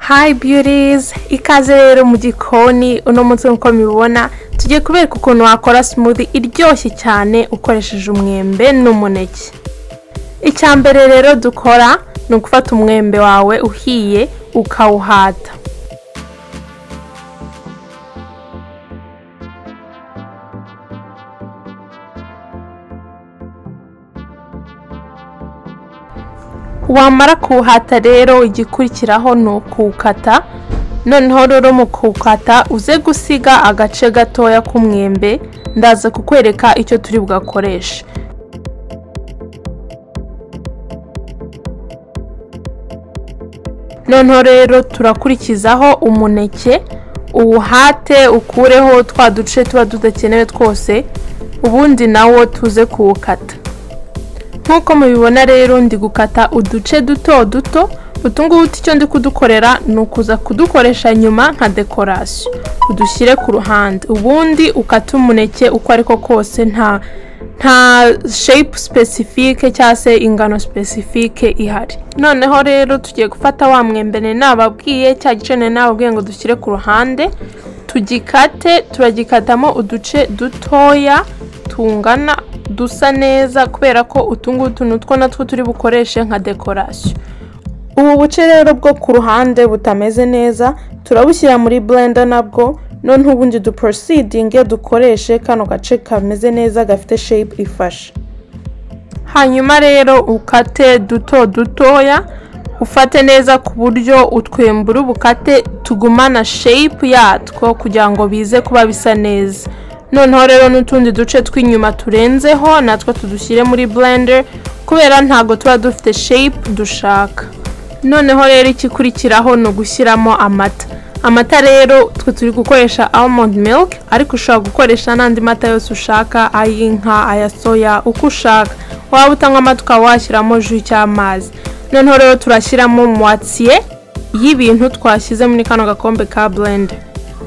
Hi beauties, ikaze rero mu gikoni. Uno munsi nkuko mubibona tugiye kubereka ukuntu wakora smoothie iryoshye cyane ukoresheje umwembe n'umuneke. Icya mbere rero dukora ni ugufata umwembe wawe uhiye ukawuhata. Wamara kuwuhata rero igikurikiraho ni ukuwukata. Noneho rero mu kuwukata uze gusiga agace gatoya k'umwembe, ndaza kukwereka icyo turi bugakoreshe. Noneho rero turakurikizaho umuneke, uwuhate ukureho twa duce tuba tudakenewe twose, ubundi nawo tuze kuwukata. Nkuko mubibona rero ndi gukata uduce duto duto. Utungutu icyo ndi kudukorera ni ukuza kudukoresha nyuma nka decoration, udushyire ku ruhande. Ubundi ukata umuneke uko ariko kose, nta shape specifique cyangwa se ingano specifique ihari. Noneho rero tugiye gufata wa mwembe nababwiye, cya gice nababwiye ngo dushyire ku ruhande, tugikate. Turagikatamo uduce dutoya tungana dusa neza, kubera ko utungutu nutwo natwo turi bukoreshe nka decoration. Ubu buce rero bwo ku ruhande butameze neza turabushyira muri blender nabwo, noneho ubundi duproceedinge dukoreshe kano gace kameze neza gafite shape ifashe. Hanyuma rero ukate duto dutoya, ufate neza ku buryo utwembura ubukate tugumana shape yatwo kugira ngo bize kuba bisa neza. Noneho rero n'utundi duce tw'inyuma turenzeho natwo tudushyire muri blender, kubera ntago tuba dufite shape dushaka. Noneho rero ikikurikiraho ni ugushyiramo amata. Amata rero twe turi gukoresha almond milk, ariko ushobora gukoresha n'andi mata yose ushaka, ay'inka, aya soya, uko ushaka. Waba utanywa amata ukaba washyiramo jus cy'amazi. Noneho rero turashyiramo moitié y'ibintu twashyize muri kano gakombe ka blender.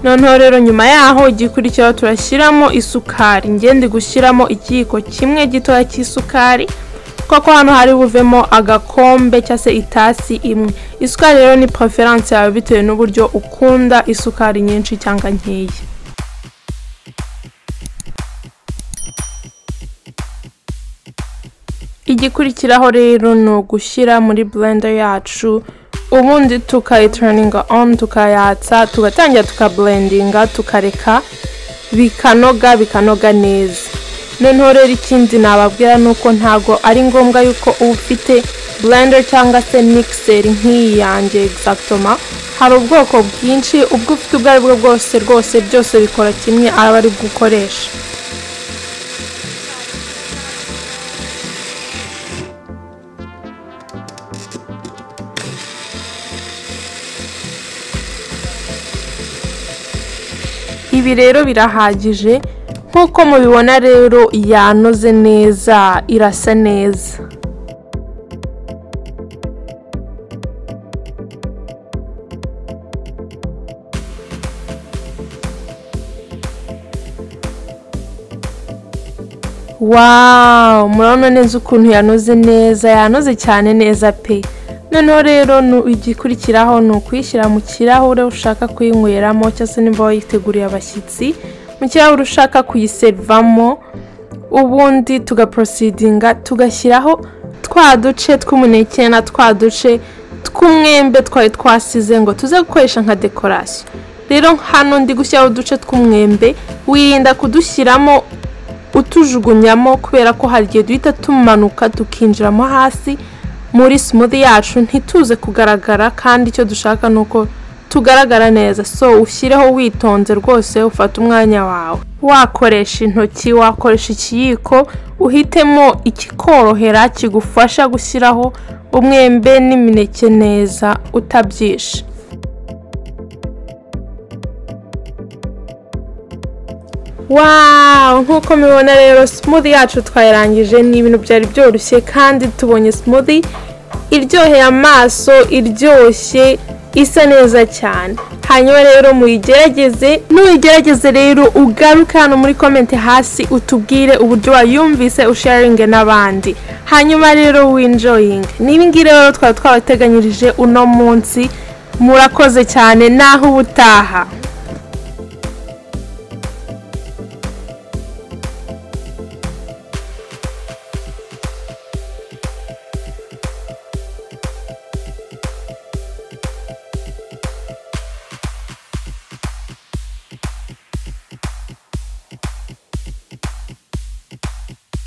Noneho rero nyuma yaho igikurikiraho turashyiramo isukari. Nge ndi gushyiramo ikiyiko kimwe gitoya cy'isukari, kuko hano hari buvemo agakombe cyangwa se itasi imwe. Isukari rero ni preference yawe bitewe n'uburyo ukunda isukari nyinshi cyangwa nkeya. Igikurikiraho rero ni ugushyira muri blender yacu, ubundi tukayiturninga on, tukayatsa, tugatangira tukablendinga, tukareka bikanoga bikanoga neza. Noneho rero ikindi nababwira nuko ntago ari ngombwa yuko uba ufite blender cyangwa se mixer nk'iyi yanjye exactement. Hari ubwoko bwinshi, ubwo ufite ubwo aribwo bwose rwose byose bikora kimwe aba ari gukoresha. Ibi rero birahagije. Nkuko mubibona rero yanoze neza, irasa neza. Wow, murabona neza ukuntu yanoze neza, yanoze cyane neza pe. Noneho rero igikurikiraho ni ukuyishyira mu kirahure ushaka kuyinyweramo, cyangwa se nimba wayiteguriye abashyitsi, mu kirahure ushaka kuyiservamo. Ubundi tugaproceedinga tugashyiraho twa duce tw'umuneke na twa duce tw'umwembe twari twasize ngo tuze gukoresha nka decoration. Rero hano ndi gushyiraho uduce tw'umwembe, wirinda kudushyiramo utujugunyamo, kubera ko hari igihe duhita tumanuka tukinjiramo hasi muri smoothie yacu ntituze kugaragara, kandi icyo dushaka nuko tugaragara neza. So ushyireho witonze rwose, ufate umwanya wawe, wakoresha intoki, wakoresha ikiyiko, uhitemo ikikorohera kigufasha gushyiraho umwembe n'imineke neza utabyishe. Wow, nkuko mubibona rero smoothie yacu twayirangije. Ni ibintu byari byoroshye kandi tubonye smoothie iryoheye amaso, iryoshye, isa neza cyane. Hanyuma rero muyigerageze, nuyigerageze rero ugaruke hano muri comment hasi utubwire uburyo wayumvise, usharinge n'abandi. Hanyuma rero winjoying. Niba ngibi rero twari twabateganyirije uno munsi. Murakoze cyane, naho ubutaha.